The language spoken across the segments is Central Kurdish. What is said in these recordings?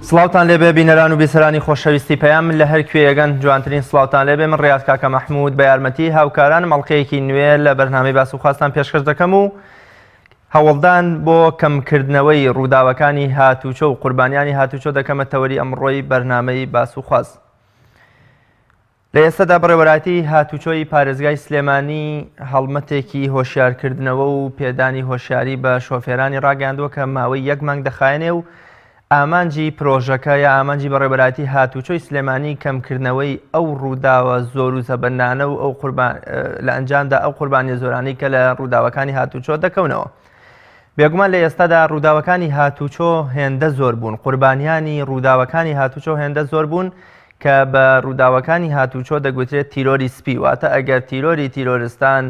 سڵاوتان لێبێ بینەران و بیسەرانی خۆشەویستی پەیام لە هەر کوێیەگەن جوانترین سڵاوتان لێبێ من ڕیاز کاکە مەحمود بە یارمەتی هاوکارانم ئەڵقەیەکی نوێ لە بەرنامەی باس و خواستان پێشکەش دەکەم و هەوڵدان بۆ کەمکردنەوەی ڕووداوەکانی هاتوچۆ و قوربانیانی هاتوچۆ دەکەمە تەوەری ئەمڕۆی بەرنامەی باس و خواست. لە ئێستادا بەڕێوەرایەتی هاتوچۆی پارێزگای سلێمانی هەڵمەتێکی هۆشیارکردنەوە و پێدانی هۆشیاری بە شۆفێرانی ڕاگەیاندووە کە ماوەی یەک مانگ دەخایەنێ و ئامانجی پرۆژەکە یا ئامانجی بەڕێوەبەرایەتی هاتوچۆی سلێمانی کەمکردنەوەی ئەو ڕووداوە زۆر و زەبەندانە و ئەو قوربان لە ئەنجامدا ئەو قوربانیە زۆرانەی کە لە ڕووداوەکانی هاتوچۆ دەکەونەوە. بێگومان لە ئێستادا ڕووداوەکانی هاتوچۆ هێندە زۆر بوون، قوربانیانی ڕووداوەکانی هاتوچۆ هێندە زۆر بوون کە بە ڕووداوەکانی هاتوچۆ دەگوترێت تیرۆری سپی، واتە ئەگەر تیرۆری تیرۆرستان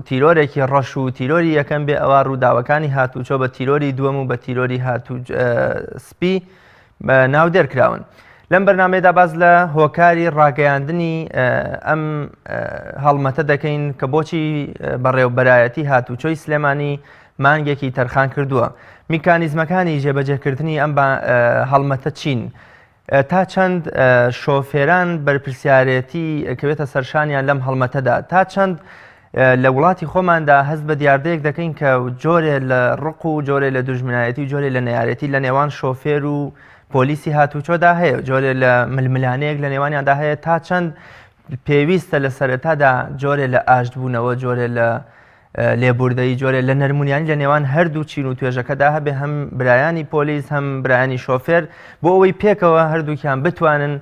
تیرۆرێکی ڕەش و تیرۆری یەکەم بێ ئەوا ڕووداوەکانی هاتوچۆ بە تیرۆری دووەم و بە تیرۆری هاتو سپی ناودێر کراون. لەم بەرنمەیەدا باس لە هۆکاری ڕاگەیاندنی ئەم هەڵمەتە دەکەین کە بۆچی بەڕێوبەرایەتی هاتوچۆی سلێمانی مانگێکی تەرخان کردووە. میکانیزمەکانی جێبەجێکردنی ئەم هەڵمەتە چین؟ تا چەند شۆفێران بەرپرسیارێتی کەوێتە سەرشانیان لەم هەڵمەتەدا؟ تا چەند لە وڵاتی خۆماندا هەست بە دیاردەیەک دەکەین کە جۆرێ لە ڕق و جۆرێ لە دوژمنایەتی و جۆرێ لە نەیارێتی لە نێوان شۆفێر و پۆلیسی هاتوچۆدا هەیە جۆرێ لە ململانەیەک لە نێوانیاندا هەیە تا چەند پێویستە لە سەرەتادا جۆرێ لە ئاشتبوونەوە جۆرێ لە لێبوردەیی جۆرێ لە نەرمونیانی لە نێوان هەردوو چین و توێژەکەدا هەبێ هەم برایانی پۆلیس هەم برایانی شۆفێر بۆ ئەوەی پێکەوە هەردووکیان بتوانن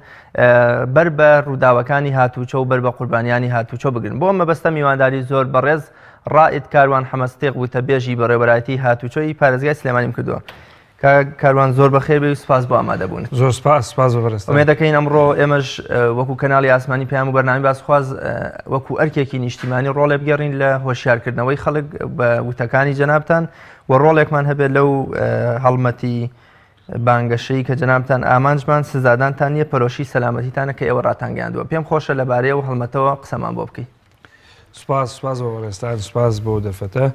بەر بە ڕووداوەکانی هاتوچۆ و بەر بە قوربانیانی هاتوچۆ بگرن بۆ مەبەستە میوانداری زۆر بەڕێز ڕائید کاروان حەمەستێق وتەبێژی بەڕێوەبەرایەتی هاتوچۆی پارێزگای سلێمانیم کردووە. کاک کاروان زۆر بەخێر بێی و سپاس بۆ ئامادەبوونت. زۆر سپاس سپاس بۆ بەڕێزتان. ئومێد دەکەین ئەمڕۆ ئێمەش وەکو کەناڵی ئاسمانی پەیام و بەرنامەی باسخواز وەکو ئەرکێکی نیشتیمانی ڕۆڵێ بگێڕین لە هۆشیارکردنەوەی خەڵک بە وتەکانی جەنابتان و ڕۆڵێکمان هەبێت لەو هەڵمەتی بانگەشەی کە جەنابتان ئامانجمان سزادانتان نییە پەرۆشی سەلامەتیتانە کە ئێوە ڕاتانگەیاندووە پێم خۆشە لەبارەی ئەو هەڵمەتەوە قسەمان بۆ بکەی. سپاس سپاس بۆ بەڕێزتان سپاس بۆ دەرفەتە.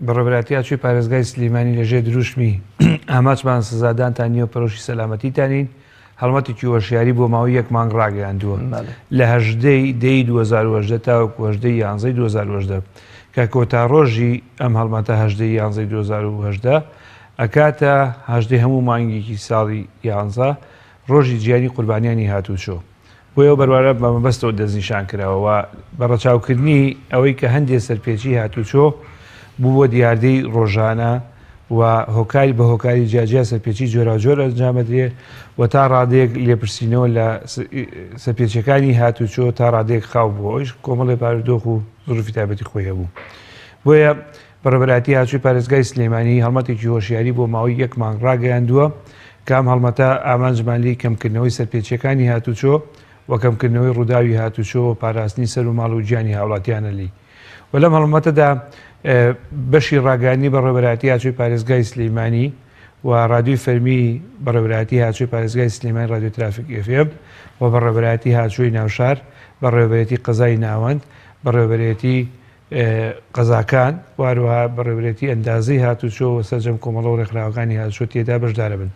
بەڕێوەبەرایەتی هاتوچۆی پارێزگای سلێمانی لەژێر دروشمی، ئامانجمان سزادانتان نییە و پەرۆشی سەلامەتیتانین، هەڵمەتێکی هۆشیاری بۆ ماوەی یەک مانگ ڕاگەیاندووە لە هەژدە ی دە ی 2018 تاوەکو هەژدە ی یانزە ی 2018 کە کۆتا ڕۆژی ئەم هەڵمەتە هەژدە ی یانزە ی 2018 ئەکاتە هەژدەی هەموو مانگێکی ساڵی یانزە ڕۆژی جیهانی قوربانیانی هاتوچۆ. بۆیە ئەو بەروارە بە مەبەستەوە دەستنیشان کراوە و بە ڕەچاوکردنی ئەوەی کە هەندێ سەرپێچی هاتوچۆ بووە دیاردەی ڕۆژانە و هۆکاری بە هۆکاری جیاجیا سەرپێچی جۆراوجۆر ئەنجامەدرێ و تا ڕادەیەک لێپرسینەوە لە سەرپێچیەکانی هاتوچۆ تا ڕادەیەک خاو بووە ئەویش کۆمەڵێ بارودۆخ و زروفی تایبەتی خۆی هەبوو بۆیە بەڕێوەبەرایەتی هاتوچۆی پارێزگای سلێمانی هەڵمەتێکی هۆشیاری بۆ ماوەی یەک مانگ ڕاگەیاندووە کە ئەم هەڵمەتە ئامانجمان لێی کەمکردنەوەی سەرپێچییەکانی هاتوچۆ و کەمکردنەوەی ڕووداوی هاتوچۆ و پاراستنی سەر و ماڵ و گیانی هاوڵاتیانە لێی و لەم هەڵمەتەدا بەشی ڕاگەیاندنی بەڕێوەبەرایەتی هاتوچۆی پارێزگای سلێمانی و ڕادیۆی فەرمی بەڕێوەبەرایەتی هاتوچۆی پارێزگای سلێمانی ڕادیۆ ترافیک ئێف ئێم و بەڕێوەبەرایەتی هاتوچۆی ناوشار بەڕێوەبەرێتی قەزای ناوەند بەڕێوەبەرێتی قەزاکان و هەروەها بەڕێوەبەرێتی ئەندازەی هاتوچۆ و سەرجەم کۆمەڵە و ڕێکخراوەکانی هاتوچۆ تێدا بەشدارەبن.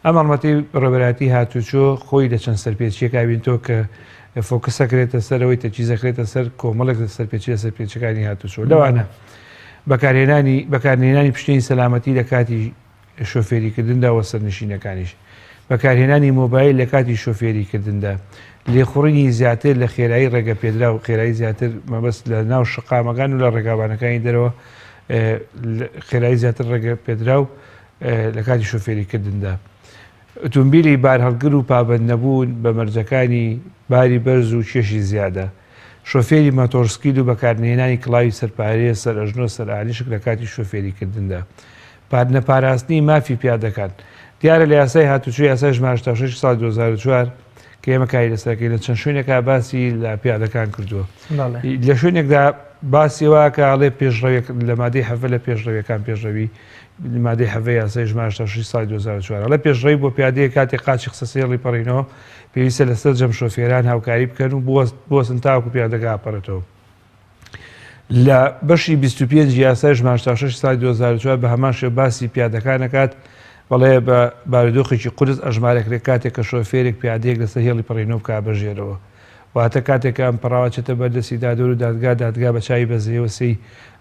ئەم هەڵمەتەی بەڕێوەبەرایەتی هاتوچۆ خۆی لە چەند سەرپێچییەک ئەبینێتەوە کە focus ئەکرێتە سەر ئەوەی تەرکیز ئەکرێتە سەر کۆمەڵێک لە سەرپێچی لە سەرپێچەکانی هاتوچۆ لەوانە بەکارهێنانی بەکارنەهێنانی پشتێنی سەلامەتی لە کاتی شۆفێریکردندا و سەرنشینەکانیش بەکارهێنانی مۆبایل لە کاتی شۆفێریکردندا، لێخوڕینی زیاتر لە خێرایی ڕێگەپێدراو، خێرایی زیاتر مەبەست لە ناو شەقامەکان و لە ڕێگاوبانەکانی دەرەوە خێرایی زیاتر ڕێگەپێدراو لە کاتی شۆفێریکردندا. ئۆتۆمبیلی بارهەڵگر و پابەندنەبوون بە مەرجەکانی باری بەرز و کێشی زیادە. شۆفێری ماتۆڕسکیل و بەکارنەهێنانی کڵاوی سەرپارێز، سەرئەژنۆ، سەرئالیشک لە کاتی شۆفێریکردندا. نەپاراستنی مافی پیادەکان. دیارە لە یاسای هاتوچۆ یاسای ژمارە 86 ساڵی 2004 کە ئێمە کاری لەسەر دەکەین لە چەند شوێنێکا باسی لە پیادەکان کردووە. لە شوێنێکدا باسی وا کە ئەڵێ پێشڕەوێک لە مادەی حەڤە لە پێشڕەویەکان پێشڕەوی مادەی حەڤە یاسای ژمارە 86 ساڵی 2004 ئەڵێ پێشڕەوی بۆ پیادەیە کاتێک قاچی خستە سەر هێڵی پەڕینەوە پێویستە لەسەر جەم شۆفێران هاوکاری بکەن و بوەستن تاوەکو پیادەکە ئاپەڕێتەوە. لە بەشی 25 یاسای ژمارە 86 ساڵی 2004 بە هەمان شێوە باسی پیادەکان ئەکات، بەڵێ بە بارودۆخێکی قورس ئەژمارەکرێت کاتێک کە شۆفێرێک پیادەیەک لەسەر هێڵی پەڕینەوە بکا بە ژێرەوە. واتە کاتێک کە ئەم پەڕاوە چێتە بەر دەستی دادوەر و دادگا، دادگا بە چاوی بەزەیەوە سەی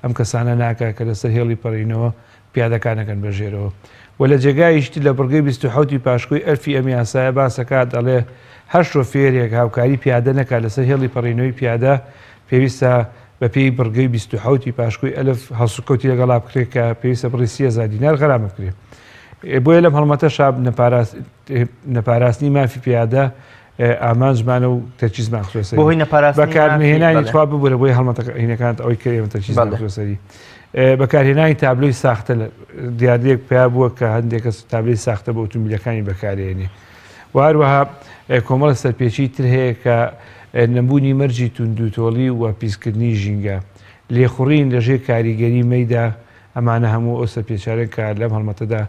ئەم کەسانە ناکا کە لەسەر هێڵی پەڕینەوە پیادەکان ئەکەن بە ژێرەوە. و لە جێگایەکی تر لە بڕگەی 27 ی پاشکۆی ئەلفی ئەم یاسایە باس ئەکات ئەڵێ هەر شۆفێرێک هاوکاری پیادە نەکات لەسەر هێڵی پەڕینەوەی پیادە پێویستە بە پێی بڕگەی 27 ی پاشکۆی ئەلف هەڵسوکەوتی لەگەڵا بکرێت کە پێویستە بڕی 30,000 دینار غەرامە بکرێت. بۆیە لەم هەڵمەتەشا نەپاراستنی مافی پیادە ئامانجمانە و تەرکیزمان خستووە سەری. بۆ هۆی نەپاراستنی مافی بەکارنەهێنانی تخوا ببورە بۆی هەڵمەتەکە هینەکانت ئەوەی کە ئێمە تەرکیزمان خستووە سەری. بەکارهێنانی تابلۆی ساختە دیاردەیەک پیا بووە کە هەندێک کەس تابلۆی ساختە بۆ ئۆتۆمبیلەکانی بەکارێنێ و هەروەها کۆمەڵە سەرپێچی تر هەیە کە نەبوونی مەرجی توندوتۆڵی و پیسکردنی ژینگە لێخوڕین لەژێر کاریگەری مەیدا ئەمانە هەموو ئەو سەرپێچیانەن کە لەم هەڵمەتەدا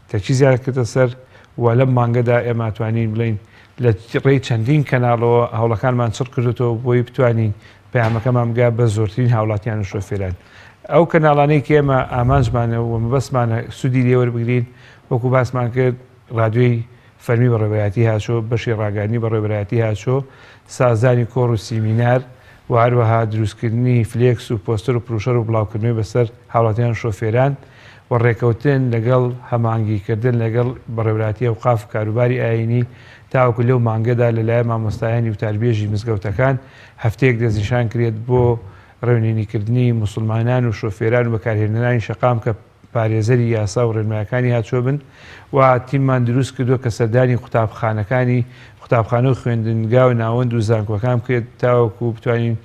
تەرکیزیان کردە سەر و لەم مانگەدا ئێمە توانین بڵێین لە ڕێی چەندین کەناڵەوە هەوڵەکانمان چڕ کردوێتەوە بۆی بتوانین پەیامەکەمان بگا بە زۆرترین هاوڵاتیان و شۆفێران. ئەو کەناڵانەی کە ئێمە ئامانجمانە و مەبەستمانە سوودی لێ وەربگرین وەکو باسمان کرد ڕادیۆی فەرمی بەڕێوەبەرایەتی هاچۆ، بەشی ڕاگەیاندنی بەڕێوەبەرایەتی هاچۆ، سازدانی کۆڕ و سیمینار و هەروەها دروستکردنی فلێکس و پۆستەر و پروشەر و بڵاوکردنەوەی بەسەر هاوڵاتیان و شۆفێران و ڕێکەوتن لەگەڵ هەماهەنگیکردن لەگەڵ بەڕێوەبەرایەتی ئەوقاف و کاروباری ئایینی تاوەکو لەو مانگەدا لەلایەن مامۆستایانی وتاربێژی مزگەوتەکان هەفتەیەک دەستنیشان کرێت بۆ ڕێونێنیکردنی موسڵمانان و شۆفێران و بەکارهێنەرانی شەقام کە پارێزەری یاسا و ڕێنمایەکانی هاتوچۆ بن و تیممان دروست کردووە کە سەردانی قوتابخانەکانی قوتابخانە و خوێندنگا و ناوەند و زانکۆکان بکرێت تاوەکو بتوانین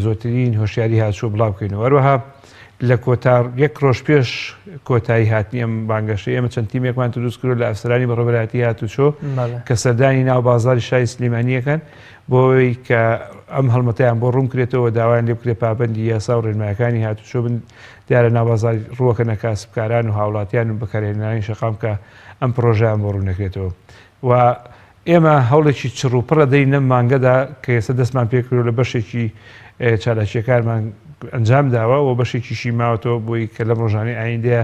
زۆرترین هۆشیاری هاتوچۆ بڵاو بکەینەوە. هەروەها لە کۆتا یەک ڕۆژ پێش کۆتایی هاتنی ئەم بانگەشەی ئێمە چەند تیمێکمان دروست کردووە لە ئەفسەرانی بەڕێوەبەرایەتی هاتوچۆ کە سەردانی ناو بازاڕی شاری سلێمانییەکەن بۆ ئەوەی کە ئەم هەڵمەتەیان بۆ ڕوون بکرێتەوە داوایان لێ بکرێت پابەندی یاسا و ڕێنمایەکانی هاتوچۆ بن دیارە ناوبازاڕی ڕووەکەنە کاسبکاران و هاوڵاتیان و بەکارهێنەرانی شەقام کە ئەم پڕۆژەیان بۆ ڕوون دەکرێتەوە و ئێمە هەوڵێکی چڕ و پڕ دەین لەم مانگەدا کە ئێستا دەستمان پێکردووە لە بەشێکی چالاکییەکانمان ئەنجام داوە و بەشێکیشی ماوەتەوە بۆی کە لەم ڕۆژانەی ئایندەیە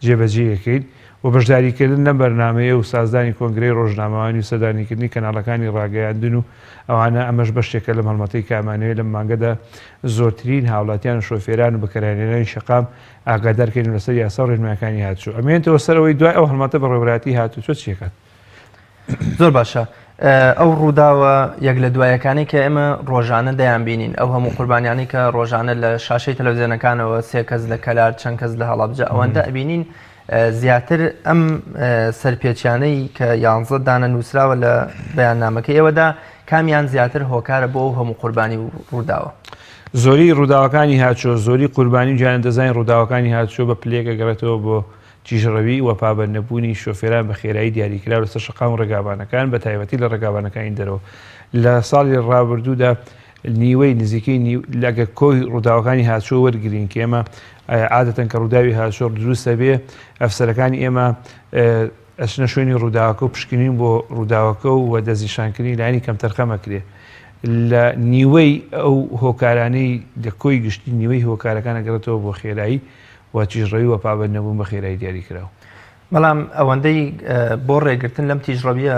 جێبەجێیەکەین و بەشداریکردن لەم بەرنامەیە و سازدانی کۆنگرەی ڕۆژنامەوانی و سەردانیکردنی کەناڵەکانی ڕاگەیاندن و ئەوانە ئەمەش بەشێکە لەم هەڵمەتەی کە ئەمانەوێت لەم مانگەدا زۆرترین هاوڵاتیان و شۆفێران و بەکارهێنەرانی شەقام ئاگادار کەین لەسەر یاسا و ڕێنمایەکانی هاتوچۆ. ئەمێنێتەوە سەر ئەوەی دوای ئەو هەڵمەتە بەڕێوەبەرایەتی هاتوچۆ چی ئەکات. زۆر باشە ئەو ڕووداوە یەک لە دوایەکانی کە ئێمە ڕۆژانە دەیان بینین ئەو هەموو قوربانیانی کە ڕۆژانە لە شاشەی تەلەڤزیۆنەکانەوە سێ کەس لە کەلار چەند کەس لە هەڵەبجە ئەوەندە ئەبینین زیاتر ئەم سەرپێچیانەی کە یانزە دانە نووسراوە لە بەیاننامەکەی ئێوەدا کامیان زیاتر هۆکارە بۆ ئەو هەموو قوربانی و ڕووداوە؟ زۆری ڕووداوەکانی هاتوچۆ زۆری قوربانی و گیانلەدەستدانی ڕووداوەکانی هاتوچۆ بە پلەیەک ئەگەڕێتەوە بۆ تیژڕەوی و پابەندنەبوونی شۆفێران بە خێرایی دیاریکراو لەسەر شەقام و ڕێگاوبانەکان بە تایبەتی لە ڕێگاوبانەکانی دەرەوە لە ساڵی ڕابردوودا نیوەی نزیکەی نیو لەگە کۆی ڕووداوەکانی هاتوچۆ وەرگرین کە ئێمە عادەتەن کە ڕووداوی هاتوچۆ دروست دەبێ ئەفسەرەکانی ئێمە ئەچنە شوێنی ڕووداوەکە و پشکنین بۆ ڕووداوەکە و دەستنیشانکردنی لایەنی کەمتەرخەمەکرێ لە نیوەی ئەو هۆکارانەی لە کۆی گشتی نیوەی هۆکارەکان ئەگەڕێتەوە بۆ خێرایی و تیژڕەوی و پابەند نەبوون بە خێرایی دیاریکراو. بەڵام ئەوەندەی بۆ ڕێگرتن لەم تیژڕەویە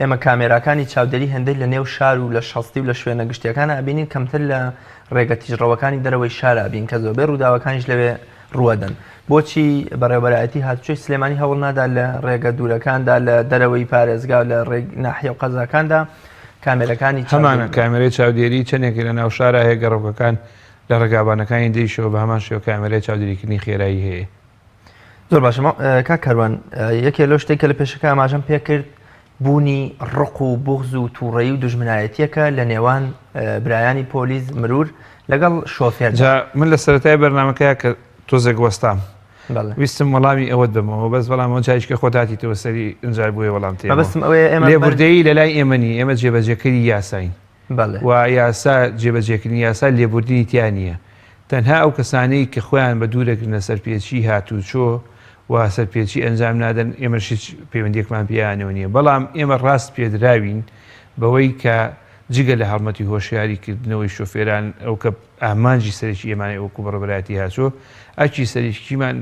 ئێمە کامێراکانی چاودێری هێندەی لە نێو شار و لە شەستی و لە شوێنە گشتیەکان ئەبینین کەمتر لە ڕێگە تیژڕەوەکانی دەرەوەی شار ئەبین کە زۆربەی ڕووداوەکانیش لەوێ ڕووەدەن. بۆچی بەڕێوەبەرایەتی هاتوچۆی سلێمانی هەوڵ نادا لە ڕێگە دوورەکاندا لە دەرەوەی پارێزگا و لە ڕێگ ناحیە و قەزاکاندا کامێرەکانی هەمانە کامێرەی چاودێری چەندێکی لە ناو شارا هەیە گەڕۆکەکان لە ڕێگابانەکانی دەیشەوە بە هەمان شێوە کامێرای چاودێریکردنی خێرایی هەیە. زۆر باشە کاک کاروان یەکێ لەو شتێک کە لە پێشەکە ئاماژەم پێکرد بوونی ڕق و بغز و تووڕەیی و دوژمنایەتیەکە لە نێوان برایانی پۆلیس مرور لەگەڵ شۆفێر جا من لە سەرەتای بەرنامەکەیا کە تۆزێک وەستام ویستم وەڵامی ئەوەت بەمەوە بەس بەڵام ئەو جاریشکە خۆت هاتیتەوە سەری ئینجا بۆیە وەڵام تێمەوە. مەبەستم ئەوەیە ئێمە لێبوردەیی لەلای ئێمە نییە ئێمە جێبەجێکەری یاساین. و یاسا جێبەجێکردنی یاسا لێبوردنی تیا نییە تەنها ئەو کەسانەی کە خۆیان بە دوور دەگرن لە سەرپێچی هاتووچۆ و سەرپێچی ئەنجام نادەن ئێمەش هیچ پەیوەندیەکمان پێیانەوە نییە بەڵام ئێمە ڕاست پێدراوین بەوەی کە جگە لە هەڵمەتی هۆشیاری کردنەوەی شۆفێران ئەو کە ئامانجی سەرەکی ئێمانەی وەکو بەڕێوەبەرایەتی هاتوچۆ ئەرکی سەرەکیمان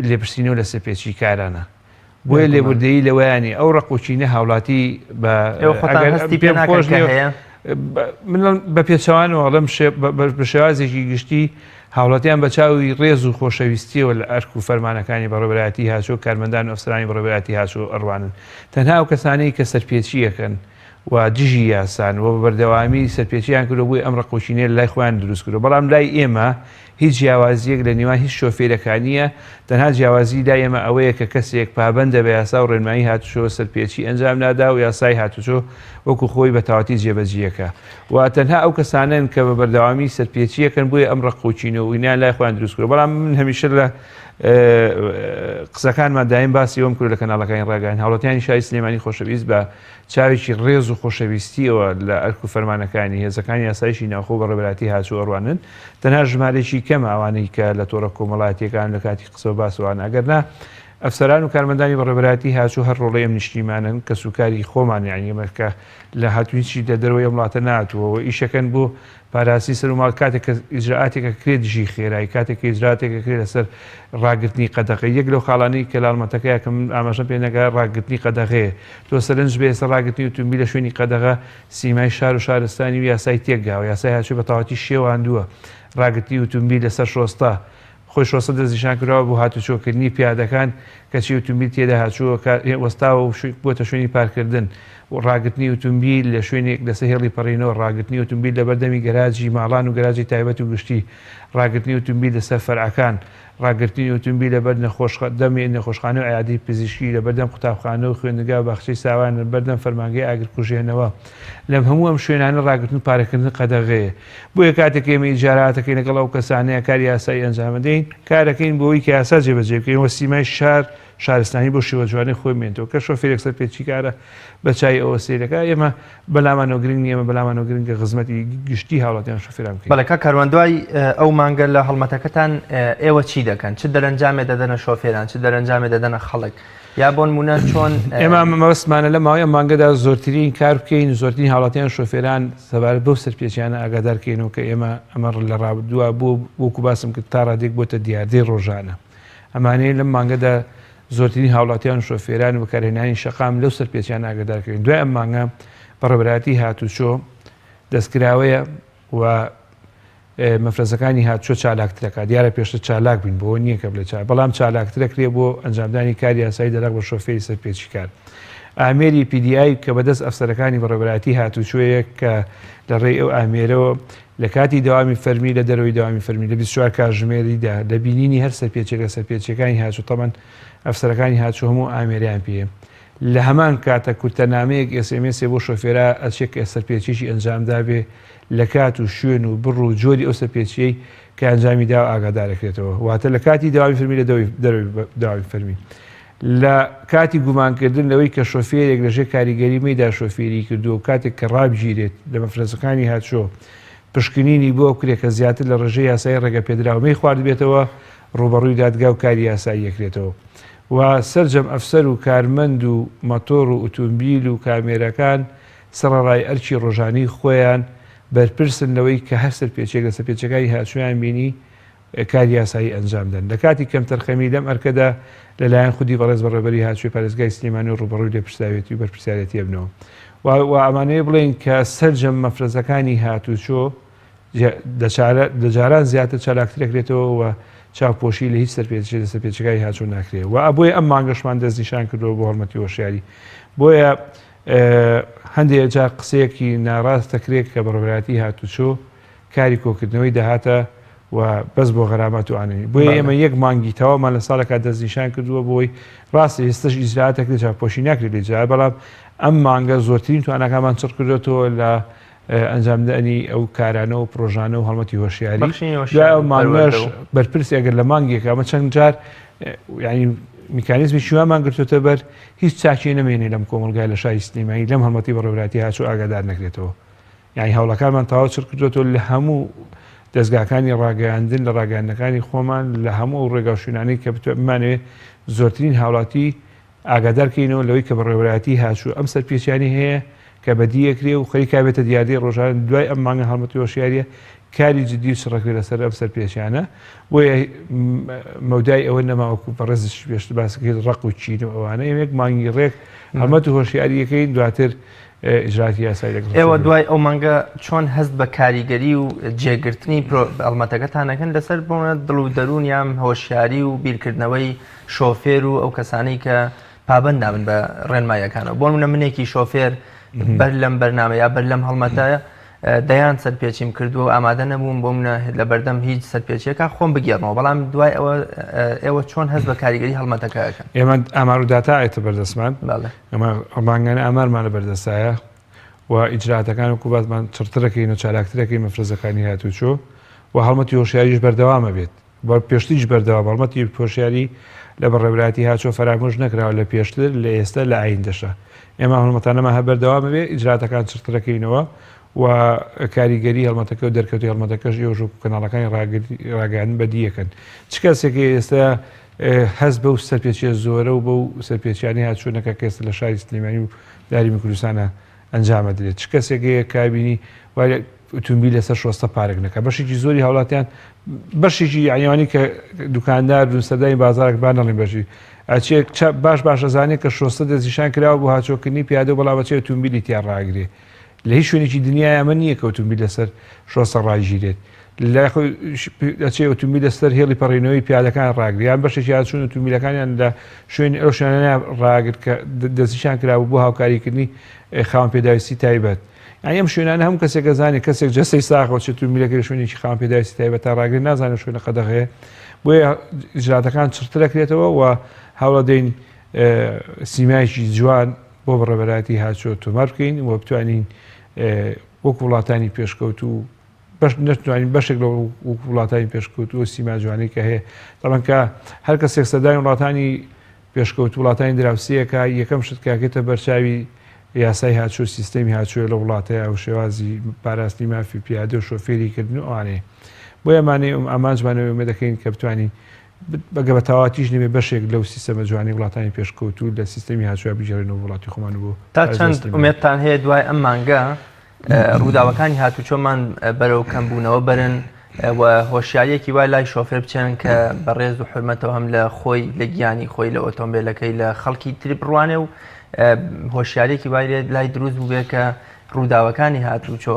لێپرسینەوە لە سەرپێچی کارانە بۆیە لێبوردەیی لەوەیانی ئەو ڕق و کینە هاوڵاتی بە هەستی پێم خۆش هەیە من بە پێچەوانەوە ئەڵێم بە شێوازێکی گشتی هاوڵاتیان بە چاوی ڕێز و خۆشەویستیەوە لە ئەرک و فەرمانەکانی بەڕێوەبەرایەتی هاچۆ کارمەندان و ئەفسەرانی بەڕێوەبەرایەتی هاچۆ ئەڕوانن تەنها ئەو کەسانەی کە سەرپێچیەکەن و دژی یاسان و بە بەردەوامی سەرپێچیان کردوە بۆیە ئەم ڕق و کینەیە لای خۆیان دروست کردوە بەڵام لای ئێمە هیچ جیاوازیەک لە نێوان هیچ شۆفێرەکا نییە تەنها جیاوازی لای ئێمە ئەوەیە کە کەسێک پابەندە بە یاسا و ڕێنمایی هاتوچۆ سەرپێچی ئەنجام نادا و یاسای هاتوچۆ وەکو خۆی بە تەواتی جێبەجیەکا و تەنها ئەو کەسانەن کە بە بەردەوامی سەرپێچیەکەن بۆیە ئەم ڕق و کینە و ئینیان لای خۆیان دروست کردوە بەڵام من هەمیشە لە قسەکانمان دایم باسی ئەوەم کرد لە کەناڵەکانی ڕاگەیاندن هاوڵاتیانی شاری سلێمانی خۆشەویست بە چاوێکی ڕێز و خۆشەویستییەوە لە ئەرک و فەرمانەکانی هێزەکانی ئاسایشی ناوخۆ و بەڕێوەبەرایەتی هاتوو ئەڕوانن، تەنها ژمارەیەکی کەمە ئەوانەی کە لە تۆڕە کۆمەڵایەتییەکان لە کاتی قسە و باس وان، ئەگەر نا ئەفسەران و کارمەندانی بەڕێوەبەرایەتی هاتوو هەر ڕۆڵەی ئەم نیشتیمانەن، کەسوکاری خۆمان یانی ئێمە کە لە هاتوو هیچی لە دەرەوەی ئەم وڵاتە نەهاتووە و ئیشەکەن بۆ پاراستنی سەر و ماڵ کاتێک کە ئیجرائاتێک ئەکرێت دژی خێرایی کاتێک کە ئیجرائاتێک ئەکرێت لەسەر ڕاگرتنی قەدەغە یەک لەو خاڵانەی کە لە هەڵمەتەکەیە کە من ئاماژەم پێ نەکرا ڕاگرتنی قەدەغەیە تۆ سەرنج بێ ئێستا ڕاگرتنی ئوتومبیل لە شوێنی قەدەغە سیمای شار و شارستانی و یاسای تێکگاوە یاسای هاتوچۆی بە تەواوەتی شێواندووە ڕاگرتنی ئوتومبیل لەسەر شۆستە خۆی شۆستە دەستنیشان کراوە بۆ هاتوچۆکردنی پیادەکان، کەچی ئوتومبیل تێدا هاتووە وەستاوە و بووەتە شوێنی پارکردن و ڕاگرتنی ئوتومبیل لە شوێنێک لەسەر هێڵی پەڕینەوە، ڕاگرتنی ئوتومبیل لەبەردەمی گەراجی ماڵان و گەراجی تایبەت و گشتی، ڕاگرتنی ئوتومبیل لەسەر فەرعەکان، ڕاگرتنی ئوتومبیل لەبەر دەمی نەخۆشخانە و عیادەی پزیشکی، لەبەردەم قوتابخانە و خوێندنگا و باخچەی ساوایان، لەبەردەم فەرمانگەی ئاگرکوژێنەوە. لەم هەموو ئەم شوێنانە ڕاگرتن و پارککردن قەدەغەیە. بۆیە کاتێک ئێمە ئیجاراتەکەین لەگەڵ ئەو کەسانەیە کاری یاسایی ئەنجام ئەدەین، کارەکەین بۆ ئەوەی کە یاسا جێبەجێ بکەین و سیمای شار شارستانی بەو شێوە جوانەی خۆی بمێنێتەوە. کە شۆفێرێک سەرپێچی کارە بە چاوی ئەوە سەیر دەکات، ئێمە بەلامانەوە گرنگ نییە، ئێمە بەلامانەوە گرنگە خزمەتی گشتی هاوڵاتیان و شۆفێران بکەین. بەڵێ کاک کاروان دوای ئەو مانگە لە هەڵمەتەکەتان ئێوە چی دەکەن؟ چ دەرەنجامێ دەدەنە شۆفێران؟ چ دەرەنجامێ دەدەنە خەڵک؟ یا بۆ نموونە چۆن ئێمە مەبەستمانە لە ماوەی ئەم مانگەدا زۆرترین کار بکەین زۆرترین هاوڵاتیان شۆفێران سەبارەت بەو سەرپێچیانە ئاگادار کەینەوە کە ئێمە ئەمە لە ڕابردووە بۆ وەکو باسم کرد تا ڕادێک بۆتە دیاردەی ڕۆژانە ئەمانەیە لەم مانگەدا زۆرترین هاوڵاتیان شۆفێران و بەکارهێنانی شەقام لەو سەرپێچیان ئاگادار کەین دوای ئەم مانگە بەڕێوەبەرایەتی هاتوچۆ دەستکراوەیە و مەفرەزەکانی هاتوچۆ چالاکترەکا، دیارە پێشتر چالاک بووین بەوە نییە کە بڵێ چالاک، بەڵام چالاکترەکرێ بۆ ئەنجامدانی کاری یاسایی دەرهەق بە شۆفێری سەرپێچیکار. ئامێری PDI کە بەدەست ئەفسەرەکانی بەڕێوەبەرایەتی هاتوچۆیە کە لە ڕێی ئەو ئامێرەوە لە کاتی دەوامی فەرمی لە دەرەوەی دەوامی فەرمی لە 24 کاتژمێریدا لە بینینی هەر سەرپێچێک لە سەرپێچیەکانی هاتوچۆ تەبعەن ئەفسەرەکانی هاتوچۆ هەموو ئامێریان پێیە لە هەمان کاتە کورتە نامەیەک SMS ێ بۆ شۆفێرا ئەچێ کە سەرپێچیەکی ئەنجام دابێ لە کات و شوێن و بڕ و جۆری ئەو سەرپێچیەی کە ئەنجامی داوە ئاگادارەکرێتەوە واتە لە کاتی دەوامی فەرمی لە دەرەوەی دەوامی فەرمی لە کاتی گومانکردن لەوەی کە شۆفێرێک لەژێر کاریگەری مەیدا شۆفێری کردووە و کاتێک کە ڕابگیرێت لە مەفرەزەکانی هاتوچۆ پشکنینی بۆ بکرێت کە زیاتر لە ڕێژەی یاسایی ڕێگەپێدراو مەی خواردبێتەوە ڕووبەڕووی دادگا و کاری یاسایی ئەکرێتەوە و سەرجەم ئەفسەر و کارمەند و مەتۆڕ و ئوتومبیل و کامێرەکان سەڕەڕای ئەرکی ڕۆژانەی خۆیان بەرپرسن لەوەی کە هەر سەرپێچیەک لە سەرپێچیەکانی هاتوچۆیان بینی کاری یاسایی ئەنجام دەن. لە کاتی کەمتەرخەمی لەم ئەرکەدا لە لایەن خودی بەڕێز بەڕێوەبەری هاتوچۆی پارێزگای سلێمانی و ڕووبەڕووی لێپرسراوێتی و بەرپرسیارێتی ئەبنەوە و ئەمانەوێ بڵێین کە سەرجەم مەفرەزەکانی هاتوچۆ لە جاران زیاتر چالاکتر ئەکرێتەوە و چاوپۆشی لە هیچ سەرپێچی لە سەرپێچەکانی هاتوچۆ ناکرێ و بۆیە ئەم مانگەشمان دەستنیشان کردووە بۆ هەڵمەتی هۆشیاری بۆیە هەندێک جار قسەیەکی ناڕاست دەکرێت کە بەڕێوەبەرایەتی هاتوچۆ کاری کۆکردنەوەی داهاتە و بەس بۆ غەرامات و ئانەی بۆیە ئێمە یەک مانگی تەواومان لە ساڵێکا دەستنیشان کردووە بۆی ڕاستە ئێستش ئیجرائاتەکرێت چاوپۆشی ناکرێت لە ئیجرائات بەڵام ئەم مانگە زۆرترین تواناکانمان چڕ کردوێتەوە لە ئەنجامدانی ئەو کارانە و پرۆژانە و هەڵمەتی هۆشیاری دوای ئەو مانگەش بەرپرسی ئەگەر لە مانگێک ئەمە چەند جار ینی میکانیزمی شیوامان گرتوتە بەر هیچ چاکی نەمێنێ لەم کۆمەلگای لە شاری سلێمانی لەم هەڵمەتی بەڕێوەبەرایەتی هاچوو ئاگادار نەکرێتەوە یعنی هەوڵەکانمان تەواو چڕ کردوێتەوە لە هەموو دەستگاکانی ڕاگەیاندن لە ڕاگەیاندنەکانی خۆمان لە هەموو ئەو ڕێگا و شوێنانەی کە بمانەوێت زۆرترین هاوڵاتی ئاگادار کەینەوە لەوەی کە بەڕێوەبەرایەتی هاتوچۆ ئەم سەرپێچیانەی هەیە. کە بەدی ئەکرێ و خەریکا بێتە دیاردەی ڕۆژانە دوای ئەم مانگە هەڵمەتی هۆشیاریە کاری جدی و چڕەکرێ لەسەر ئەم سەرپێچیانە بۆیە مەودای ئەوە نەما وەکو بەڕێزش پێشتر باس کرد ڕق و چین و ئەوانە ئێمە یەک مانگی ڕێک هەڵمەت و هۆشیاریەکەین دواتر ئیجراتی یاسایی لەگەڵ ئێوە دوای ئەو مانگە چۆن هەست بە کاریگەری و جێگرتنی هەڵمەتەکەتان ئەکەن لەسەر بۆ دڵ و دەروون یان هۆشیاری و بیرکردنەوەی شۆفێر و ئەو کەسانەی کە پابەند نابن بە ڕێنماییەکانەوە بۆ نمونە منێکی شۆفێر بەر لەم بەرنامە یا بەر لەم هەڵمەتە دەیان سەرپێچیم کردووە و ئامادە نەبووم بۆ منە لە بەردەم هیچ سەرپێچیەکە خۆم بگێڕمەوە بەڵام دوای ئەوە ئێوە چۆن هەست بە کاریگەری هەڵمەتەکە ئەکەن؟ ئێمە ئامار و داتا ئێتە بەردەستمان ئێمە مانگانە ئامارمان لە بەردەستایە و ئیجراتەکان وەکو باسمان چڕترەکەین و چالاکترەکەین مەفرەزەکانی هاتوچۆ و هەڵمەتی هۆشیاریش بەردەوامە بێت و پێشتریش بەردەوام هەڵمەتی هۆشیاری لە بەڕێوەبەرایەتی هاچۆ فەرامۆش نەکراوە لە پێشتر لە ئێستا لە ئایندەشا ئێمە ئەم هەڵمەتانەمان هەر بەردەوام ئەبێ ئیجراتەکان چڕترەکەینەوە و کاریگەری هەڵمەتەکە و دەرکەوتی هەڵمەتەکەش ئێوەش وەکو کەناڵەکانی ڕاگەیاندن بەدی ئەکەن چ کەسێک ئێستا هەست بەو سەرپێچیە زۆرە و بەو سەرپێچیانەی هاتوچۆ نەکا کە ئێستا لە شاری سلێمانی و لە هەرێمی کوردستانە ئەنجام ئەدرێت چ کەسێک هەیە کابینی وای ئوتومبیل لەسەر شۆستە پارک نەکا بەشێکی زۆری هاوڵاتیان بەشێکی یعنیوانی کە دوکاندار و سەردانی بازارێک با نەڵین بەشی ئەچێ باش باش ئەزانێت کە شۆستە دەستنیشان کراوە بۆ هاچۆکردنی پیادە و بەڵام ئەچێ ئوتومبیلی تیا ڕاگرێ لە هیچ شوێنێکی دنیای ئەمە نییە کە ئوتومبیل لەسەر شۆستە ڕاگیرێت لای خۆی ئەچێ ئوتومبیل لەسەر هێڵی پەڕینەوەی پیادەکان ڕاگرێ یان بەشێکیان چوون ئوتومبیلەکانیان لە شوێنی ئەو شوێنانە ڕاگرت کە دەستنیشان کرابوو بۆ هاوکاریکردنی خاوەن پێداویستی تایبەت یانی ئەم شوێنانە هەموو کەسێک ئەزانێت کەسێک جەستەی ساغە و چێت ئوتومبیلەکەی لە شوێنێکی خاوەن پێداویستی تایبەت تا ڕاگرێت نازانێت شوێنە قەدەغەیە بۆیە ئیجراتەکان چڕتر ئەکرێتەوە و هەوڵەدەین سیمایەکی جوان بۆ بەڕێوەبەرایەتی هاچۆ تۆمار بکەین و بتوانین وەک وڵاتانی پێشکەوتوو بەش نەتوانین بەشێک لە وڵاتانی پێشکەوتوو سیما جوانەی کە هەیە دەڵێن کە هەر کەسێک سەردانی وڵاتانی پێشکەوتوو وڵاتانی دراوسێیەکە یەکەم شت کاکێتە بەرچاوی یاسای هاچۆ سیستەمی هاچۆیە لە وڵاتەیە و شێوازی پاراستنی مافی پیادە و شۆفێری کردن و ئەوانەیە بۆیە ئەمانەی ئامانجمانەوە ئێمە دەکەین کە بتوانین بەگە بە تەواوەتیش نەبێ بەشێک لەو سیستەمە جوانەی وڵاتانی پێشکەوتوو لە سیستەمی هاچۆیا بگێڕینەوە بۆ وڵاتی خۆمان و بۆ تا چەند ئومێدتان هەیە دوای ئەم مانگە ڕووداوەکانی هاتوچۆمان بەرەو کەمبوونەوە بەرن و هۆشیاریەکی وای لای شۆفێر بچێن کە بە ڕێز و حرمەتەوە هەم لە خۆی لە گیانی خۆی لە ئۆتۆمبیلەکەی لە خەڵکی تری بڕوانێ و هۆشیاریەکی وای لای دروست بووبێ کە ڕووداوەکانی هاتوچۆ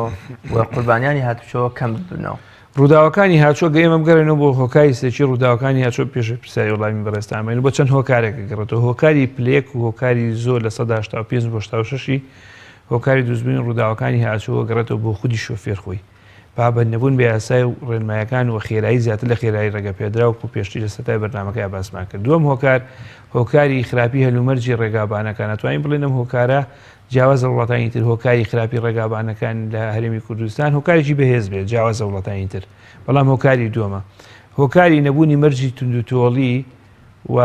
و قوربانیانی هاتوچۆ کەم ببنەوە. ڕووداوەکانی هاچۆ گە ئێمە بگەڕێنەوە بۆ هۆکاری سەرەکی ڕووداوەکانی هاچۆ پێش پرسیاری وەڵامی بەڕێزتان بێن بۆ چەند هۆکارێک گەڕێتەوە هۆکاری پلەیەک و هۆکاری زۆر 85% بۆ 86 هۆکاری دروستبوونی ڕووداوەکانی هاچۆ گەڕێتەوە بۆ خودی شۆفێر خۆی پابەند نەبوون بە یاسای و ڕێنمایەکان و خێرایی زیاتر لە خێرایی ڕێگەپێدراو و پێشتری لە سەرەتای بەرنامەکەی باسمان کرد دووەم هۆکار هۆکاری خراپی هەلومەرجی ڕێگابانەکان ئەتوانین بڵێن ئەم هۆکارە جیاواز لە وڵاتانی تر هۆکاری خراپی ڕێگابانەکان لە هەرێمی کوردستان هۆکارێکی بەهێز بێت جیاواز لە وڵاتانی تر بەڵام هۆکاری دووەمە هۆکاری نەبوونی مەرجی توندوتۆڵی و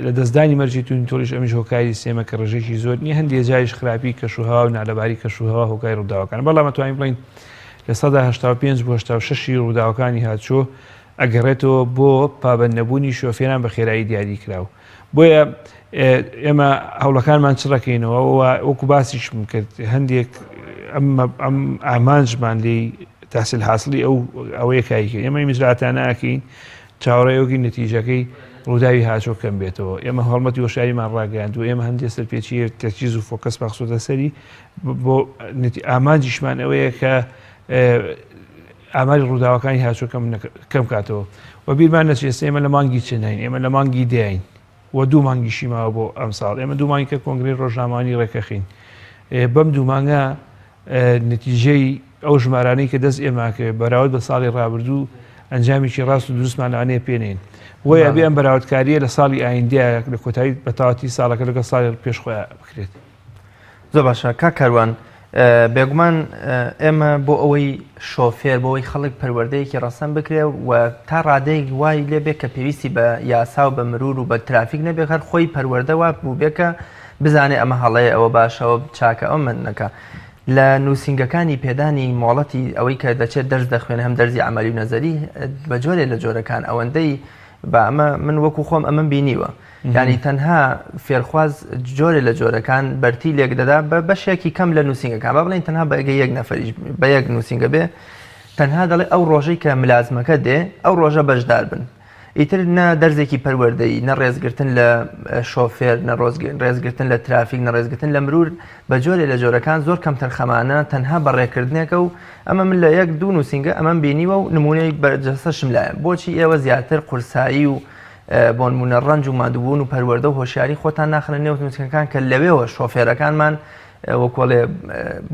لە دەستدانی مەرجی توندوتۆڵیش ئەمیش هۆکاری سێمە کە ڕێژێکی زۆر نییە هەندێک جاریش خراپی کەشوهەوا و نالەباری کەشوهەوا هۆکاری ڕووداوەکان بەڵام ئەتوانین بڵێین 85% بۆ 86 ڕووداوەکانی هاتوچۆ ئەگەڕێتەوە بۆ پابەند نەبوونی شۆفێران بە خێرایی دیاریکراو بۆیە ئێمە هەوڵەکانمان چڕەکەینەوە و وەکو باسیشم کرد هەندێک ئەم ئامانجمان لێی تاسیل حاصلی ئەو ئەوەیە کایکە ئێمە میزراتانە ئەکەین چاوەڕێیەکی نەتیجەکەی ڕووداوی هاچۆ کەم بێتەوە ئێمە هەڵمەتی هۆشیاریمان ڕاگەیاند و ئێمە هەندێک سەرپێچی تەرکیز و فۆکەس مەخسوودە سەری بۆ ئامانجیشمان ئەوەیە کە ئاماری ڕووداوەکانی هاچۆ کەم کاتەوە و بیرمان نەچێت ئێمە لە مانگی چنین ئێمە لە مانگی دێین و دوو مانگیشی ماوە بۆ ئەمساڵ ئێمە دوو مانگی کە کۆنگرەی ڕۆژنامەوانی ڕێکەخین بەم دوو مانگە نەتیجەی ئەو ژمارانەی کە دەست ئێماکەوێت بەراورد بە ساڵی ڕابردوو ئەنجامێکی ڕاست و دروستمان لەوانەیە پێنین بۆیە ئەبێ ئەم بەراوردکاریە لە ساڵی ئایندەیە لە کۆتایی بەتەواتی ساڵەکە لەگەڵ ساڵی پێش خۆیان بکرێت. زۆر باشە کاک کاروان بێگومان ئێمە بۆ ئەوەی شۆفێر بۆ ئەوەی خەڵک پەروەردەیەکی ڕەسەن بکرێ و تا ڕادەیەک وای لێ بێ کە پێویستی بە یاسا و بە مرور و بە ترافیک نەبێ هەر خۆی پەروەردە وا بوو بێ کە بزانێ ئەمە هەڵەیە ئەوە باشە ئەوە چاکە ئەو من نەکا لە نووسینگەکانی پێدانی مۆڵەتی ئەوەی کە دەچێت دەرس دەخوێنێ هەم دەرزی عەمەلی و نەزەری بە جۆرێ لە جۆرەکان ئەوەندەی. با ئەمە من وەکو خۆم ئەمەم بینیوە یانی تەنها فێرخواز جۆرێ لە جۆرەکان بەرتی لێک دەدا بە بەشێکی کەم لە نووسینگەکان با بڵێین تەنها بەگە یەک نەفەریش بە یەک نووسینگە بێ تەنها دەڵێ ئەو ڕۆژەی کە ملازمەکە دێ ئەو ڕۆژە بەشدار بن ئیتر نە دەرزێکی پەروەردەیی نە ڕێزگرتن لە شۆفێر نە ڕێزگرتن لە ترافیک نە ڕێزگرتن لە مرور بە جۆرێ لە جۆرەکان زۆر کەمتەرخەمانە تەنها بەڕێکردنێکە و ئەمە من لە یەک دوو نووسینگە ئەمەم بینیوە و نمونەی بەرجەستەشم لایە بۆچی ئێوە زیاتر قورسایی و بۆنمونە ڕەنج و مادووبوون و پەروەردە و هۆشیاری خۆتان ناخنە نێو نووسینگەکان کە لەوێوە شۆفێرەکانمان وەکۆڵێ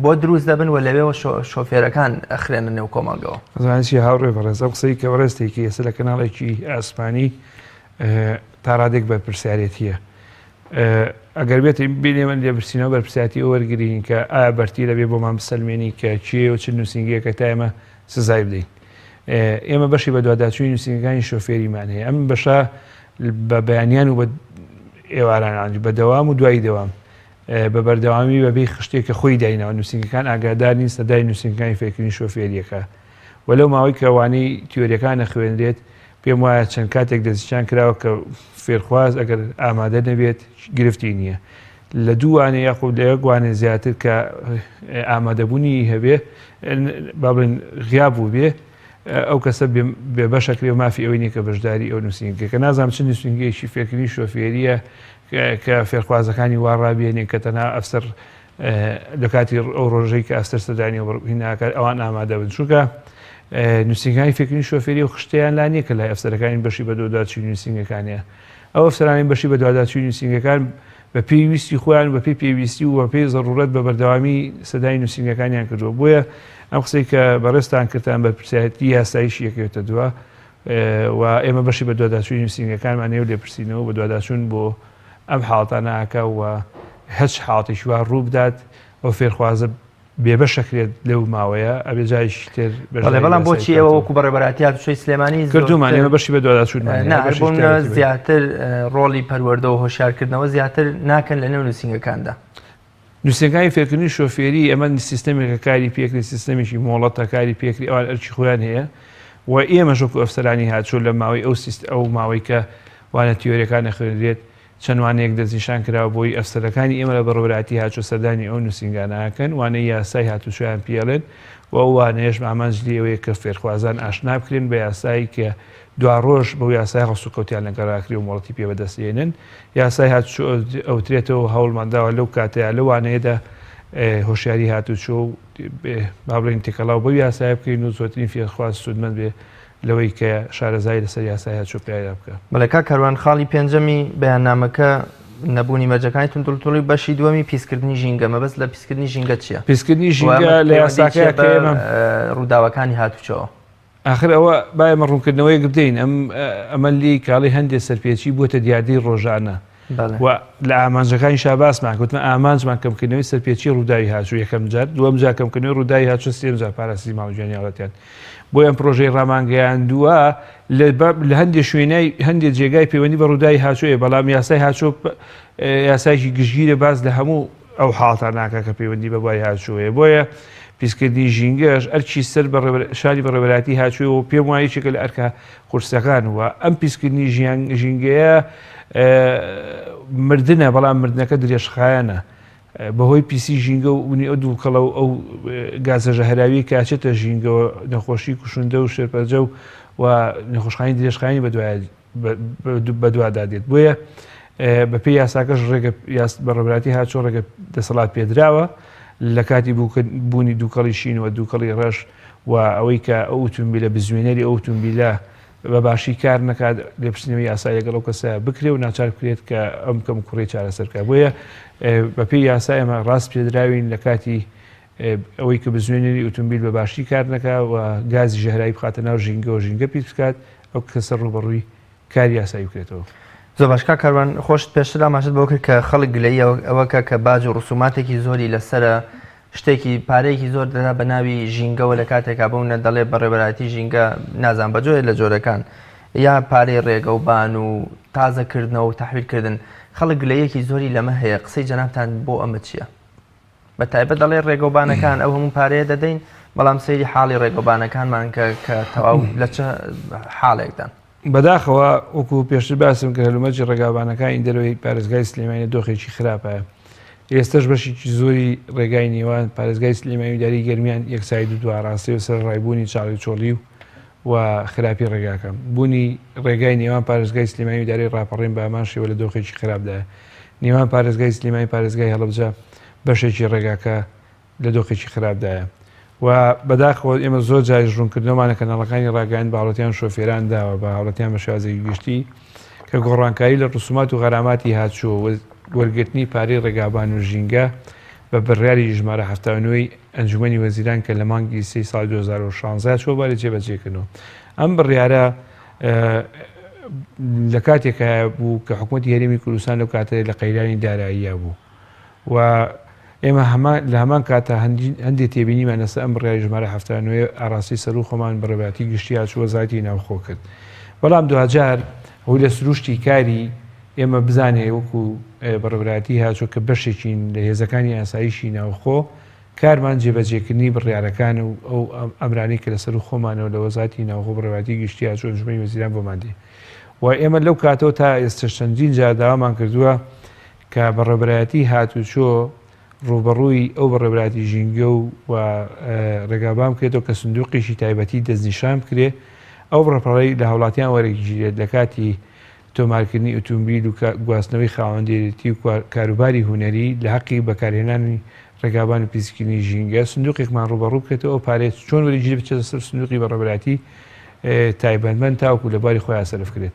بۆ دروست دەبن و لەوێوە شۆفێرەکان ئەخرێنە نێو کۆمەڵگەوە. ئەزانی چی هاوڕێ بەڕێز ئەو قسەی کە بەڕێز تێکی ئێستا لە کەناڵێکی ئاسمانی تا ڕادێک بەرپرسیارێتیە ئەگەر بێت بینێمن لێپرسینەوە بەرپرسیاتی ئەو وەرگین کە ئایا بەرتی لەبێ بۆمان بسەلمێنی کە کێ و چ نووسینگەیەکە تا ئێمە سزای بدەین ئێمە بەشی بەدواداچووی نووسینگەکانی شۆفێریمان هەیە ئەم بەشە بە بەیانیان و بە ئێواران بە دەوام و دوای دەوام بە بەردەوامی بەبێ خشتێک کە خۆی دایناوە نووسینگەکان ئاگادار نین سەدای نووسینگەکانی فێرکردنی شۆفێریەکە و لەو ماوەی کە وانەی تیۆریەکان نەخوێنرێت پێم وایە چەند کاتێک دەستنیشان کراوە کە فێرخواز ئەگەر ئامادە نەبێت گرفتی نییە لە دوو وانە یاخود لە یەک وانە زیاتر کە ئامادەبوونی هەبێ با بڵێن غیاب بوو بێ ئەو کەسە بێبەشەکرێ و مافی ئەوەی نییە کە بەشداری ئەو نووسینگەکە نازانم چ نووسینگەیەکی فێرکردنی شۆفێریە کە فێرخوازەکانی وا ڕابێنێ کە تەنها ئەفسەر لە کاتی ئەو ڕۆژەی کە ئەفسەر سەردانی هیناکات ئەوان ئامادە بن چونکە نووسینگانی فێرکردنی شۆفێری و خشتەیان لا نییە کە لای ئەفسەرەکانی بەشی بەدواداچووی نووسینگەکانیان ئەو ئەفسەرانی بەشی بەدواداچووی نووسینگەکان بە پێی ویستی خۆیان بە پێی پێویستی و بە پێی زەڕوورەت بە بەردەوامی سەدای نووسینگەکانیان کردووە بۆیە ئەم قسەی کە بەڕێزتان کردتان بەرپرسیارەتی یاساییشی یەکەوێتە دوا و ئێمە بەشی بەدواداچووی نووسینگەکانمان هەیە و لێپرسینەوە بەدواداچوون بۆ ئەم حاڵەتانە ئەکا و هەچ حاڵەتێکی وا ڕوو بدات ئەو فێرخوازە بێبەشەکرێت لەو ماوەیە ئەبێ جارێکی تر بەڵێ بەڵام بۆچی ئێوە وەکو بەڕێوەبەرایەتی هاتوچۆی سلێمانی کردومان ئێمە بەشی بەدواداچوونمان نا هەر بۆ زیاتر ڕۆڵی پەروەردە و هۆشیارکردنەوە زیاتر ناکەن لە نێو نووسینگەکاندا. نووسینگەکانی فێرکردنی شۆفێری ئەمە سیستەمێکە کاری پێکری سیستەمێکی مۆڵەتە کاری پێکری ئەوان ئەرکی خۆیان هەیە و ئێمەش وەکو ئەفسەرانی هاتوچۆ لە ماوەی ئەو سیست ئەو ماوەی کە وانە تیۆریەکان ئەخوێنرێت چەند وانەیەک دەستنیشان کراوە بۆی ئەفسەرەکانی ئێمە لە بەڕێوەبەرایەتی هاتوچۆ سەردانی ئەو نووسینگانە ئەکەن وانەی یاسای هاتوچۆیان پێڵێن و ئەو وانەیەش ئامانج لێی ئەوەیە کە فێرخوازان ئاشنا بکرێن بە یاسایی کە دواڕۆژ بەو یاسای هەڵسوکەوتیان لەگەڵ ئەکرێ و مۆڵەتی پێ بەدەست دێنن یاسای هاتوچۆ ئەوترێتەوە هەوڵمان داوە لەو کاتەیا لەو وانەیەدا هۆشیاری هاتوچۆ و با بڵێین تێکەڵاو بەو یاسایە بکەین و زۆرترین فێرخواز سوودمەند بێ لەوەی کە شارەزایی لەسەر یاسای هاتوچۆ پەیدا بکا. بەڵێ کاک کاروان خاڵی پێنجەمی بەیاننامەکە نەبوونی مەرجەکانی توندوتۆڵی بەشی دووەمی پیسکردنی ژینگە مەبەست لە پیسکردنی ژینگە چییە؟ پیسکردنی ژینگە لە یاساکەیا کە ئێمە ڕووداوەکانی هاتوچۆوە. ئاخر ئەوە با ئێمە ڕوونکردنەوەیەک بدەین ئەم ئەمە لێی کاڵی هەندێ سەرپێچی بووەتە دیاردەی ڕۆژانە و لە ئامانجەکانی شاباسمان گوتمە ئامانجمان کەمکردنەوەی سەرپێچی ڕووداوی هاچوو یەکەم جار دووەم جار کەمکردنەوەی ڕووداوی هاچوو سێم جار پاراستنی ماڵ و گیانی هاوڵاتیان بۆ ئەم پرۆژەی ڕامانگەیاندووە لە هەندێک شوێنای هەندێک جێگای پەیوەندی بە ڕووداوی هاچۆیە بەڵام یاسای هاچۆ یاسایکی گشتگیرە باس لە هەموو ئەو حاڵەتانە ناکات کە پەیوەندی بە بواری هاتوچۆ هەیە، بۆیە پیسکردنی ژینگەش ئەرکی سەر شانی بەڕێوەبەرایەتی هاتوچۆیە و پێم وایە یەکێکە لە ئەرکە قورسەکان و ئەم پیسکردنی ژینگەیە مردنە، بەڵام مردنەکە درێژخایەنە بەهۆی پیسی ژینگە و بوونی ئەو دووکەڵە و ئەو گازە ژەهراویەی کە ئەچێتە ژینگەوە نەخۆشی کوشندە و شێرپەنجە و نەخۆشخانی درێژخایەنی بەدوایە بەدوادا دێت بۆیە بەپێی یاساکەش ڕێگە بەڕێوەبەرایەتی هاتوچۆ ڕێگە دەسەڵات پێدراوە لە کاتی بوونی دووکەڵی شین و دووکەڵی ڕەش و ئەوەی کە ئەو ئوتومبیلە بزوێنەری ئەو ئوتومبیلە بە باشی کار نەکات لێپرسینەوەی یاسایی لەگەڵ ئەو کەسە بکرێ و ناچار بکرێت کە ئەم کەم کوڕی چارەسەر بکات بۆیە بەپێی یاسا ئێمە ڕاست پێدراوین لە کاتی ئەوەی کە بزوێنەری ئوتومبیل بە باشی کار نەکا و گازی ژەهراوی بخاتە ناو ژینگە و ژینگە پیس بکات ئەو کەسە ڕووبەڕووی کاری یاسایی بکرێتەوە. زۆر باش کاک کاروان خۆشت پێشتر ئاماژەت بەوە کرد کە خەڵک گلەیی ئەوەکە کە باج و ڕسوماتێکی زۆری لەسەرە شتێکی پارەیەکی زۆر دەدا بە ناوی ژینگەوە لە کاتێکا بەو نە دەڵێ بەڕێوەبەرایەتی ژینگە نازان بە جۆرێ لە جۆرەکان یا پارەی ڕێگە و بان و تازەکردنەوە و تەحویلکردن خەڵک گلەیەکی زۆری لەمە هەیە قسەی جەنابتان بۆ ئەمە چییە؟ بە تایبەت دەڵێ ڕێگەوبانەکان ئەو هەموو پارەیە دەدەین بەڵام سەیری حاڵی ڕێگەوبانەکانمان کە کە تەواو لە چ حاڵێکدان. بەداخەوە وەکو پێشتر باسم کرد هەلومەرجی ڕێگاوبانەکانی دەرەوەی پارێزگای سلێمانی لە دۆخێکی خراپە ئێستش بەشێکی زۆری ڕێگای نێوان پارێزگای سلێمانی و داری گەرمیان یەکساید و دواراستی و سەر ڕایبوونی چاڵی چۆڵی و و خراپی ڕێگاکە بوونی ڕێگای نێوان پارێزگای سلێمانی و داری ڕاپەڕین بە هەمان شێوە لە دۆخێکی خراپدایە نێوان پارێزگای سلێمانی پارێزگای هەڵەبجە بەشێکی ڕێگاکە لە دۆخێکی خراپدایە و بەداخەوە ئێمە زۆر جاریش ڕوونکردنەوەمان لە کەناڵەکانی ڕاگەیاند بە هاوڵاتیان شۆفێران داوە بە هاوڵاتیان بە شێوازێکی گشتی کە گۆڕانکاری لە ڕسومات و غەراماتی هاتچۆ و وەرگرتنی پارەی ڕێگابان و ژینگە بە بڕیاری ژمارە 79 ی ئەنجومەنی وەزیران کە لە مانگی سێی ساڵی 2016 چووە باری جێبەجێکردنەوە ئەم بڕیارە لە کاتێکا بوو کە حکوومەتی هەرێمی کوردستان لەو کاتە لە قەیرانی داراییە بوو و ئێمە هەمان لە هەمان کاتا هەندێ تێبینیمان لەسەر ئەم بڕیاری ژمارە 79 ئاراستەی سەروو خۆمان بەڕێوەبەرایەتی گشتی هاتوچۆ وەزارەتی ناوخۆ کرد بەڵام دواجار ئەوەی لە سروشتی کاری ئێمە بزانێ وەکو بەڕێوەبەرایەتی هاتوچۆ کە بەشێکین لە هێزەکانی ئاسایشی ناوخۆ کارمان جێبەجێکردنی بڕیارەکان و ئەو ئەمرانەی کە لە سەروو خۆمانەوە لە وەزارەتی ناوخۆ بەڕێوەبەرایەتی گشتی هاتوچۆ ئەنجومەنی وەزیران بۆمان دێ و ئێمە لەو کاتەوە تا ئێستاش چەندین جار داوامان کردووە کە بەڕێوەبەرایەتی هاتوچۆ ڕووبەڕووی ئەو بەڕێوەبەرایەتی ژینگە و و ڕێگابان بکرێتەوە کە سندوقێکی تایبەتی دەستنیشان بکرێ ئەو بڕە پارەی لە هاوڵاتیان وەرەگیرێت لە کاتی تۆمارکردنی ئوتومبیل و گواستنەوەی خاوەندێرێتی و کاروباری هونەری لە هەقی بەکارهێنانی ڕێگابان و پیسکردنی ژینگە سندوقێکمان ڕووبەڕوو بکرێتەوە ئەو پارەیە چۆن وەرەگیرێت بچێتە سەر سندوقی بەڕێوەبەرایەتی تایبەتمەند تاوەکو لە بواری خۆیان سەرف کرێت.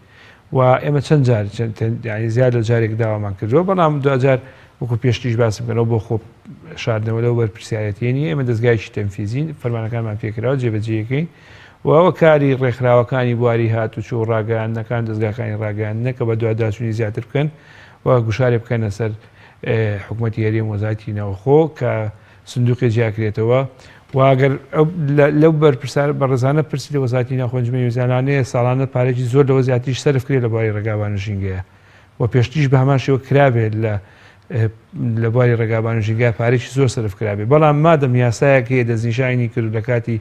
و ئێمە چەند جار یانی زیاد لە جارێک داوامان کردووە بەڵام دواجار وەکو پێشتریش باسم کردەوە بۆ خۆ شاردنەوە لەو بەرپرسیارەتیە نییە ئێمە دەزگایەکی تەنفیزین فەرمانەکانمان پێکراوە جێبەجێیەکەین و ئەوە کاری ڕێکخراوەکانی بواری هاتوچۆ و ڕاگەیاندنەکان دەزگاکانی ڕاگەیاندنە کە بەدواداچوونی زیاتر بکەن و گوشارێ بکەنە سەر حکوومەتی هەرێم وەزارەتی ناوخۆ کە سندوقێ جیاکرێتەوە و ئەگەر لەو بەرپرسیار بەڕێزانە پرسی لە وەزارەتی ناوخۆ ئەنجومەنی وەزیرانانەیە ساڵانە پارێکی زۆر لەوە زیاتریش سەرف کرێت لە بواری ڕێگاوبان و ژینگەیە و پێشتریش بە هەمان شێوە کرابێت لە لە بواری ڕێگابان و ژینگە پارێکی زۆر سەرف کرابێت بەڵام مادەم یاسایەک هەیە دەستنیشانی کرد لە کاتی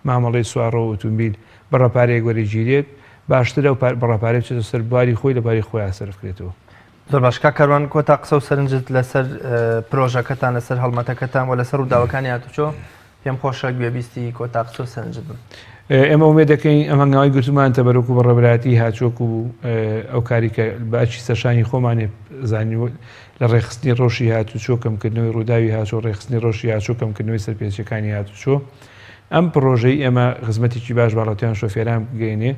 مامەڵەی سوارڕۆ و ئوتومبیل بڕە پارەیەک وەرەگیرێت باشترە و بڕە پارەی بچێتە سەر بواری خۆی لە بواری خۆیان سەرف کرێتەوە. زۆر باش کاک کاروان کۆتا قسە و سەرنجت لەسەر پرۆژەکەتان لەسەر هەڵمەتەکەتان و لەسەر ڕووداوەکانی هاتوچۆ پێم خۆشە گوێبیستی کۆتا قسە و سەرنجت بم. ئێمە ئومێد دەکەین ئەم هەنگاوی گرتومان تەبەرۆک و بەڕێوەبەرایەتی هاتوچۆک و ئەو کاری کە بە ئەرکی سەرشانی خۆمانێ زانی لە ڕێکخستنی ڕەوشی هاتوچۆ کەمکردنەوەی ڕووداوی هاتوچۆ ڕێکخستنی ڕەوشی هاتوچۆ کەمکردنەوەی سەرپێچیەکانی هاتوچۆ ئەم پڕۆژەی ئێمە خزمەتێکی باش بە هاوڵاتیان شۆفێران بگەینێ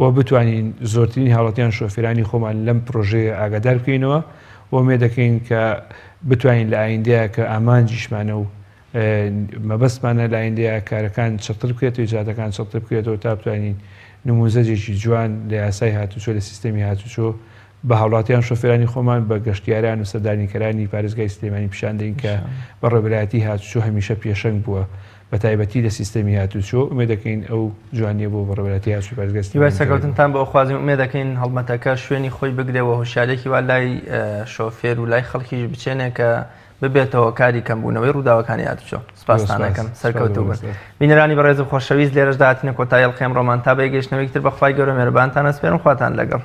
و بتوانین زۆرترین هاوڵاتیان شۆفێرانی خۆمان لەم پرۆژەیە ئاگادار بکەینەوە و ئومێد دەکەین کە بتوانین لە ئایندەیە کە ئامانجیشمانە و مەبەستمانە لە ئایندەیە کارەکان چڕتر بکرێتەوە ئیجراتەکان چڕتر بکرێتەوە تا بتوانین نموزەجێکی جوان لە یاسای هاتوچۆ لە سیستەمی هاتوچۆ بە هاوڵاتیان شۆفێرانی خۆمان بە گەشتیاران و سەردانیکەرانی پارێزگای سلێمانی پیشان دەین کە بەڕێوەبەرایەتی هاتوچۆ هەمیشە پێشەنگ بووە بە تایبەتی لە سیستەمی هاتوچۆ، ئومێد دەکەین ئەو جوانییە بۆ بەڕێوەبەرایەتی هاتوچۆی پارێزگای هیوای سلێمانی سەرکەوتنتان بۆ ئەخوازین، ئومێد دەکەین هەڵمەتەکە شوێنی خۆی بگرێ و هۆشیارییەکی وا لای شۆفێر و لای خەڵکیش بچێنێ کە ببێتە هۆکاری کەمبوونەوەی ڕووداوەکانی هاتوچۆ. سپاستان ئەکەم. سەرکەوتوو بن. بینەرانی بەڕێز و خۆشەویست لێرەشدا هاتینە کۆتایی ئەڵقەی ئەمڕۆمان تا بە یەکگەیشتنەوەیەکی تر بە خوای گەورە مێرەبانتان ئەسپێرم خواتان لەگەڵ.